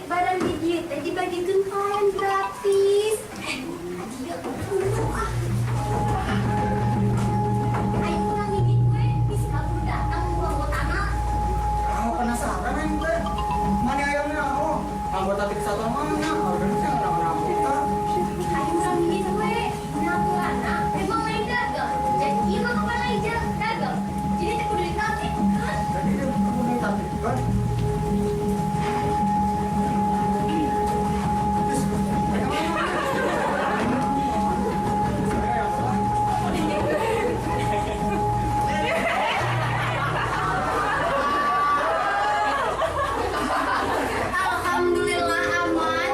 Barang di dieu teh dibagikeun kain gratis. Eh, dia dulu ah. Aing kurang ngigit we, bisi kabur datang gua anggotana. Ah, penasaran aing teh. Mana ayamnya? Oh, anggota tim satu mana? Harganya kenapa kita? Aing kurang ngigit we, aturanna emang lain dagang. Jadi ieu mah kapan lain dagang. Jadi teh kudu ditertibkeun. Jadi dia kudu ditertibkan. Terus, mereka mana? Saya yang salah. Alhamdulillah aman.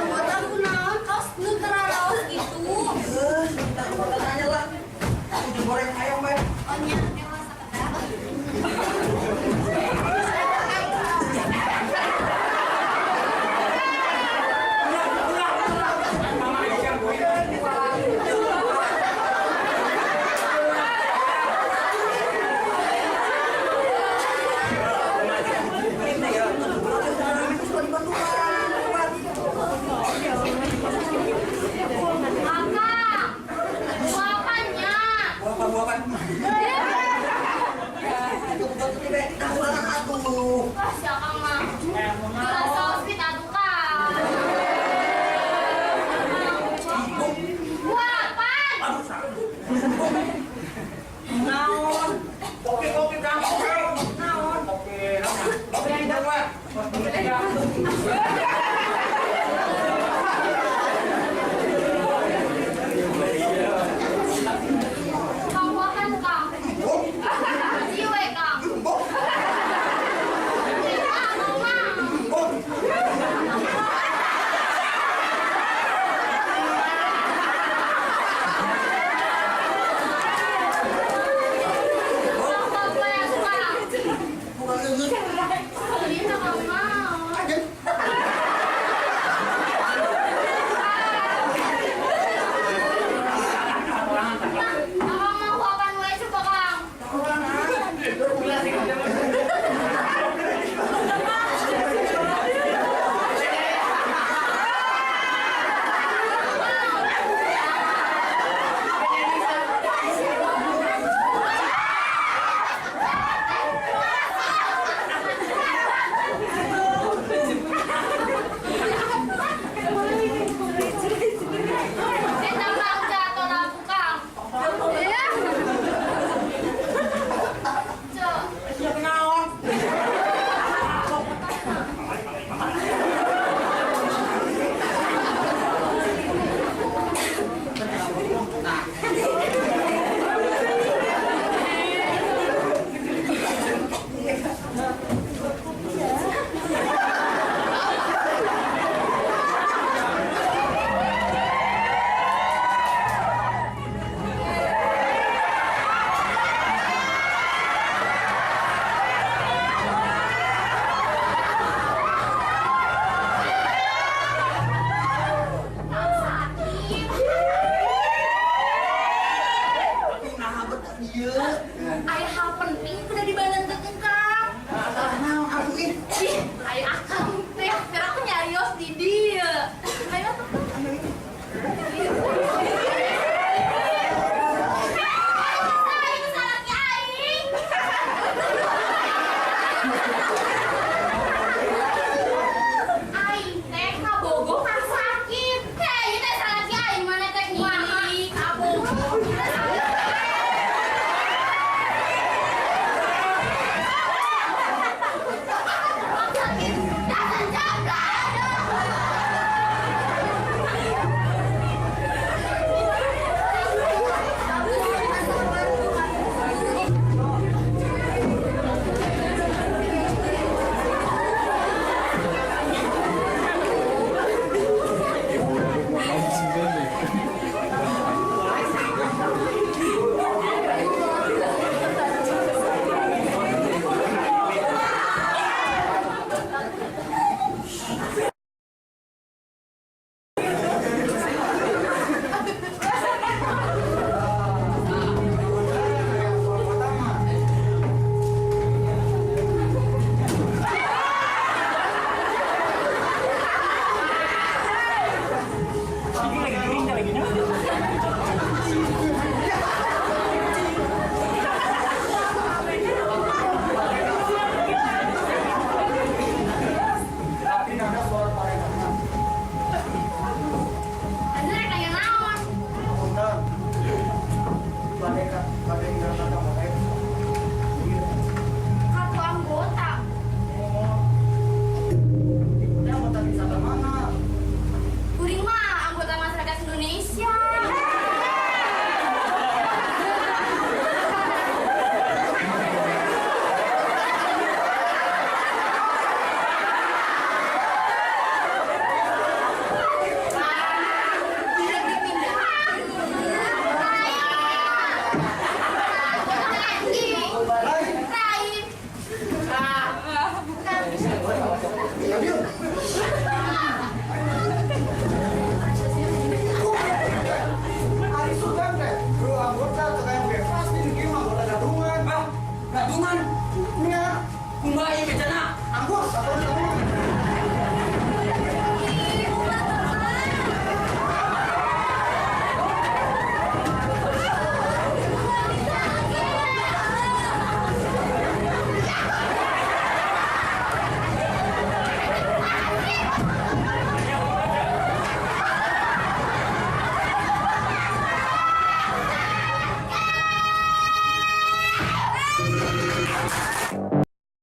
Buat aku naon kaos nu keraraos gitu. Nah, tanya lah. Aku goreng ayam, bae. Oh nya dewasa kedah. Akang, buapannya. Buapan, buapan. Atuh. Wah, si Akang mah. Gelas saus atuh Kang. Buapan. Naon? Kopi, kopi, Kang. Naon? Kopi, naon? Kopi yang kedua. Kopi ketiga. Kang buapan Kang. Jiwe Kang. Akang mah. Kang bapak Kang. Bukan leungit. Ini Akang mah. Akang mau huapan wae coba Kang. Eta mah jatuh labu Kang. Iya. Cok. Naon? Kang sakit. Nah, betul ieu. Aya hal penting kudu dibalenteun Kang. Naon atuh ih? Ih, aya